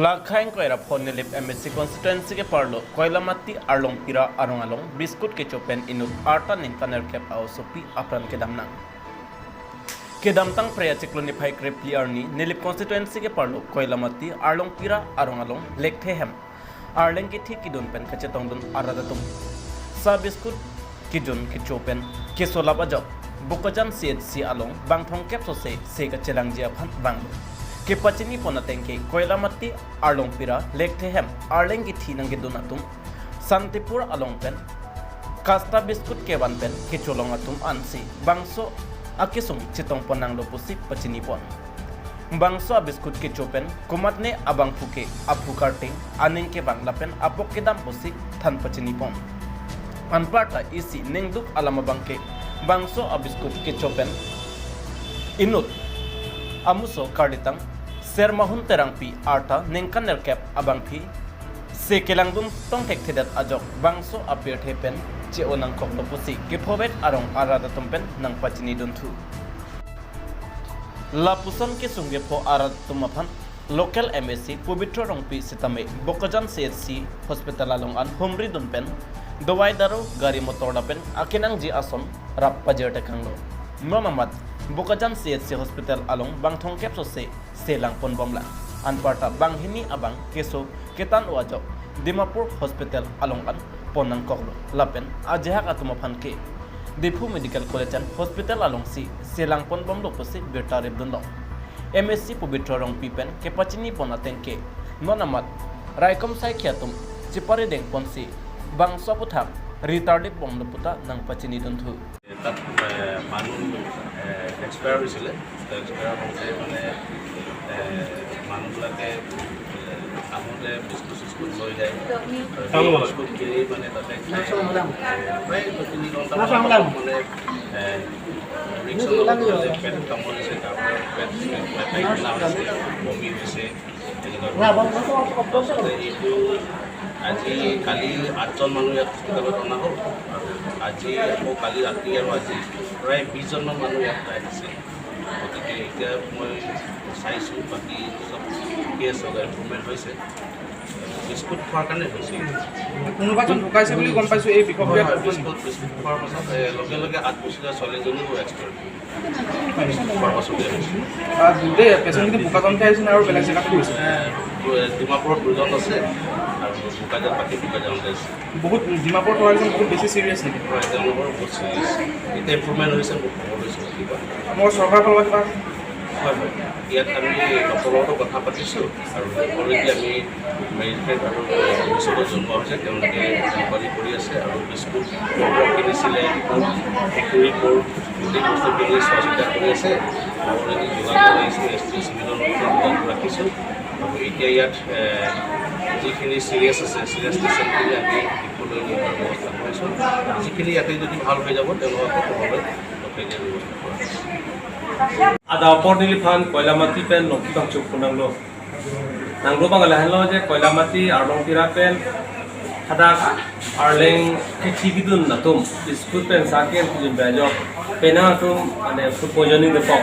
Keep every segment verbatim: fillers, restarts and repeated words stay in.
Lakha ingkoi ra pho Nilip M A C constituency keparlo Koilamati Arlongpira arong along biscuit kecho pen inut arta ningkan nerkep a-osopi apran kedam nang. Kedamtang Phre achiklo niphai krephli arni Nilip constituency keparlo Koilamati Arlongpira arong along Lekthe hem arleng kithi kidun pen kachetongdun arat atum sa biscuit kijun kecho pen kesolap ajok Bokajan C H C along bang thomkep sose se kachelangji aphan vanglo. Kepachini pon ateng ke Koilamati Arlongpira Lekthe hem arleng kithi nangkedun atum Santipur along pen kasta biscuit kevan pen kecholong atum ansi bangso akesung chetong pon nanglo pusi pachini pon. Bangso abiscuit kecho pen komatne abangphu ke aphu karting aning kevang lapen apok kedam pusi than pachini pon. Anparta isi ningduk alam abang ke bangso abiscuit kecho pen inut amuso karlitang Sermahun Terangpi arta ningkan nerkep abangpi se kelangdun tongthekthedet ajok bangso apirthe pen che-o nangkoklo pusi kephovek arong arat atum pen nangpachini dunthu. Lapuson kesung kepho arat atum aphan local M A C Pobitro Rongpi sitame Bokajan C H C hospital along an humri dun pen dawai daru gari motor lapen akenangji ason rap pajir tekanglo. Non amat Bokajan C H C hospital along bang thomkep sose se lang pon bomlang. Anparta banghini abang keso ketan-o ajok Dimapur hospital along an pon nangkoklo. Lapen ajahak atum aphan ke Diphu Medical College and Hospital alongsi se lang pon bomlo pusi birta rip dunlong. M A C Pobitro Rongpi pen kepachini pon ateng ke non amat raikom saikhi atum chepari deng ponsi bangso aphuthak ritarlip bomlo puta nangpachini dunthu. তাত, এ, মানুহ, এ, এক্সপায়াৰ হৈছিলে। এক্সপায়াৰ হওঁতে মানে, এ, মানুহবিলাকে, এ, আহোঁতে বিস্কুট চিস্কুট লৈ যায়। আৰু সেই বিস্কুটখিনি মানে তাতে খাই, এ, প্ৰায় দুই তিনি ঘণ্টামান পাছত মানে, এ, ৰিক্সা যে পেট কামুৰিছে, তাৰ পৰা পেট, পেট, পেট ফুলা হৈছে, বমি হৈছে। তেনেকুৱা ধৰণৰ। আচলতে এইটো আজি, কালি আঠজন মানুহ ইয়াত হস্পিটেলত অনা হ'ল আৰু আজি আকৌ কালি ৰাতি আৰু আজি প্ৰায় বিশজনমান মানুহ ইয়াত আহিছে। গতিকে এতিয়া মই চাইছোঁ, বাকী চব ঠিকে আছে, ইম্প্ৰুভমেণ্ট হৈছে। বিস্কুট খোৱাৰ কাৰণে হৈছে। কোনোবাজন ঢুকাইছে বুলি গম পাইছোঁ এই বিষক্ৰিয়াত। হয়, হয়, বিস্কুট, বিস্কুট খোৱাৰ পাছত, এ, লগে লগে আঠ বছৰীয়া ছোৱালীজনীও এক্সপায়াৰ। খোৱাৰ পাছতে হৈছে। আহ, গোটেই পেচেণ্টখিনি বোকাজানতে আহিছে নে আৰু বেলেগ জেগাতো গৈছে? এ, দু-, এ, ডিমাপুৰত দুজন আছে আৰু বোকাজান, বাকী বোকাজানতে আছে। বহুত, ডিমাপুৰত থকাকেইজন বহুত বেছি চিৰিয়াছ নেকি? হয়, তেওঁলোকৰ বহুত চিৰিয়াছ। এতিয়া ইম্প্ৰুভমেণ্ট হৈছে, বহুত খবৰ লৈছোঁ ৰাতিপুৱা। মই চৰকাৰৰ ফালৰ পৰা কিবা হয়, হয়। ইয়াত আমি ডক্টৰৰ লগতো কথা পাতিছোঁ আৰু অলৰেডি আমি মেজিষ্ট্ৰেট আৰু পুলিচকো জনোৱা হৈছে, তেওঁলোকে ইনকুৱাৰী কৰি আছে আৰু বিস্কুট ক'ৰ পৰা কিনিছিলে, ক'ত ফেক্টৰী, ক'ৰ গোটেই বস্তুখিনি চোৱা চিতা কৰি আছে। অলৰেডি যোগাযোগ কৰিছোঁ, এছ টি চিভিলৰ লগতো যোগাযোগ ৰাখিছোঁ আৰু এতিয়া ইয়াত, এ, যিখিনি চিৰিয়াছ আছে, চিৰিয়াছ পেচেণ্টখিনি আমি ডিপুলৈ নিয়াৰ ব্যৱস্থা কৰিছোঁ। যিখিনি ইয়াতে যদি ভাল হৈ যাব, তেওঁলোকক ঘৰলৈ পঠিয়াই দিয়াৰ ব্যৱস্থা কৰা হৈছে। Adap apor neliphan Koilamati pen nongki bang chok punanglo. Nanglo bang lahenlo je Koilamati Arlongpira pen hadak arleng kithi kidun atum biskut pen sa ke-en kidun bajok penang atum mane food poisoning depok.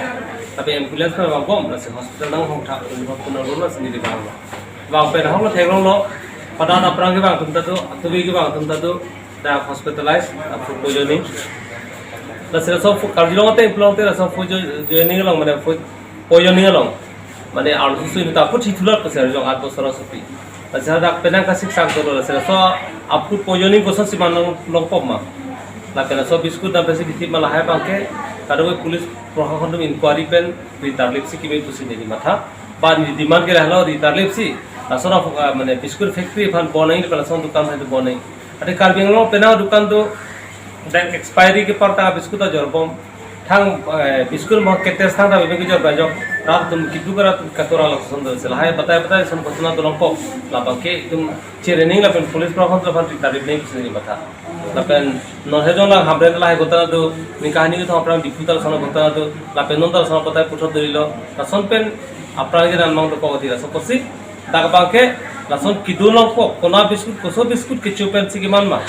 Tapi ambulance pen bang bom lasi hospital nanghong thak punanglo lasi neli bang. Bang pen hong lo theklonglo. Pada aphrang kevang atum ta do, atubi kevang atum ta do. Dak hospitalize, dak food poisoning. Lasi laso food, Karbi Anglong ateng pulote laso food jo-, poisoning along, mane food poisoning along. Mane arloso sui ta food hithulat ko sir jong aat bosor asopi. Lasi dak penang kasik sak dolo, lasi laso a food poisoning kosonsi man long, longpok ma. Lapen laso biskut dam pesi bithi ma lahai bangke, kadokave police proshasontum inquiry pen ritarlipsi kimi pusi neli matha. Ba neli demand ke lahelo ritarlipsi. Laso ra, ah, mane biskut factory aphan bon nangji, laso dukan aphan bon nangji. Ate Karbi Anglong penang dukan do, dak expiry kepar ta biskut ajor bom. Thang, eh, biskut mo ketes thang ta bebe kejor bajok. Rat atum keduk rat atum katora lason do. Lahai batai batai lason ghotona do longpok. Labangke itum cherening lapen police proshasontum aphan ritarlip nangji pusi neli matha. Lapen non hejong lang Hamren lahai ghotona do. Neli kahini kethom aphrang Diphu ta lason ghotona do. Lapen non ta lason batai puthot dorilo. Lason pen aphrang je nanmang dokok ati laso kosi. Dak bangke lason kidun longpok, kona biskut, koso biskut kecho pensi keman ma.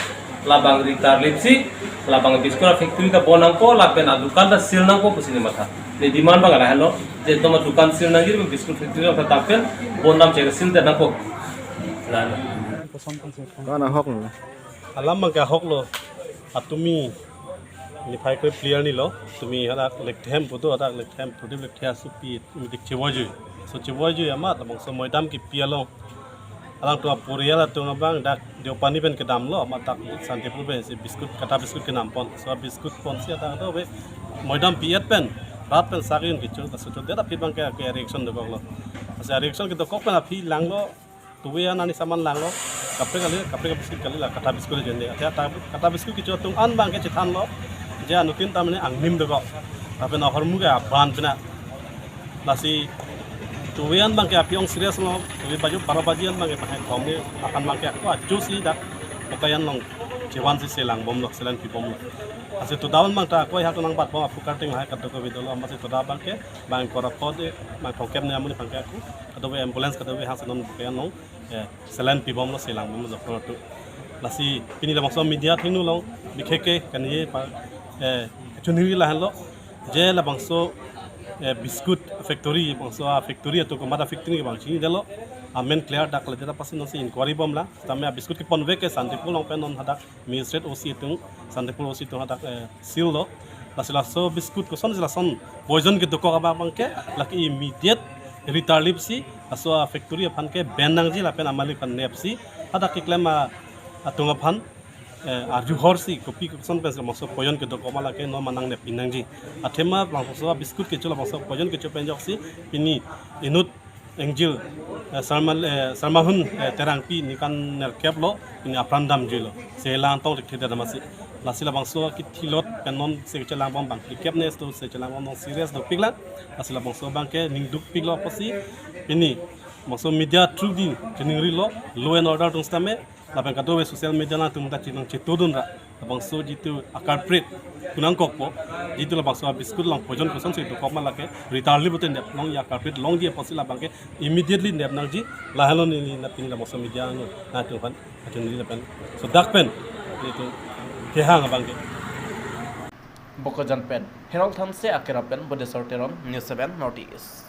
Labang ritarlipsi, labang biskut a factory ta bon nangpo, lapen adukan ta seal nangpo pusi neli matha. Ne demand abang lahelo, je toma dukan seal nangji, biscuit factory along ta dak pen bon dam chek seal te nangkok. Lahenlo. Ko-an ahok lo? Alam abangke ahok lo. Atumi niphai koi player ni lo. Tumi hadak lekthem putu, hadak lekthem putu, lekthe asupi, tumi dik chevoi jui. So chevoi jui amat labangso moi dam kipi along, alangtum aporial atum abang dak Deopani pen kedam lo, amat dak Santipur pen si biscuit, kata biscuit kenam pon. So biscuit pon si hadak do be moi dam pi-et pen, rat pen sak un kecho, kaso cho det aphi abangke ke reaction dokok lo. Asa reaction kedokok pen aphi langlo, tuwe an ani saman langlo, kaprek kali, kaprek biscuit kali, la kata biscuit jende. Athe kata, kata biscuit kecho atum an abangke chethan lo, je anuttin ta mane angnim dokok. Lapen ahormu ke aban pina. Lasi tuwe an abangke aphi ong serious lo, tuwe baju baro baji an abangke pahai thom ni akan abangke ako ajo si dak pokai an along chevan si selang bom lo, selen pi bom lo. Lasi toda an abang ta ako hai to nangbat bom, aphu karting hai kadokave dolo, amatsi toda abangke bang kora pode, bang thomkep ne amonit abangke ako, kadokave ambulance, kadokave hang senon pokai an along, eh, selen pi bom lo, selang bom lo jokhor tu. Lasi pini labangso media athengno along bikheke kani pa, eh, chuniri lahenlo, je labangso, eh, biscuit factory, bangso a factory atum komat a factory abang chinidetlo, amen clear dak kalidet apotsi non si inquiry bom lang. Tame a biscuit keponvek ke Santipur along pen non hadak Magistrate O C atum, Santipur O C atum hadak, eh, seal lo. Lasi laso biscuit kosonsi lason poison kedokok abang abangke, lake immediate ritarlip si laso a factory aphan ke ban nangji lapen amalik aphan nep si hadak keklem a, atum aphan, eh, arju hor si kopi koson pen si labangso poison kedokok ma lake non ma nangnep pi nangji. Athema labangso a biscuit kecho, labangso poison kecho pen ajoksi pini inut Angel, eh, Sarma, eh, Sarmahun, eh, Terangpi nikan nerkep lo, pini apran damjui lo. Selang tong dik theda damasi. Lasi labangso kithilot pen non se chelang bom abang phlikep ne sto se chelang bom non serious dopik lang. Lasi labangso abangke ning dukpik lo apotsi pini labangso media through di chiningri lo, law and order atum sitame, lapen kadokave social media alangtum ta chinong chetudun ra. Labangso jitu a culprit kunang kokpo, jitu labangso a biscuit along poison kosonsi dokok ma lake, ritarlip pute nep longji, a culprit longji apotsi labangke immediately nep nangji, lahenlo neli na pini labangso media along nangtum aphan kachuniri lapen so dak pen nelitum kehang abangke. Bokajan pen Herald Thanse akira pen Bodesor Teron, News seven North East.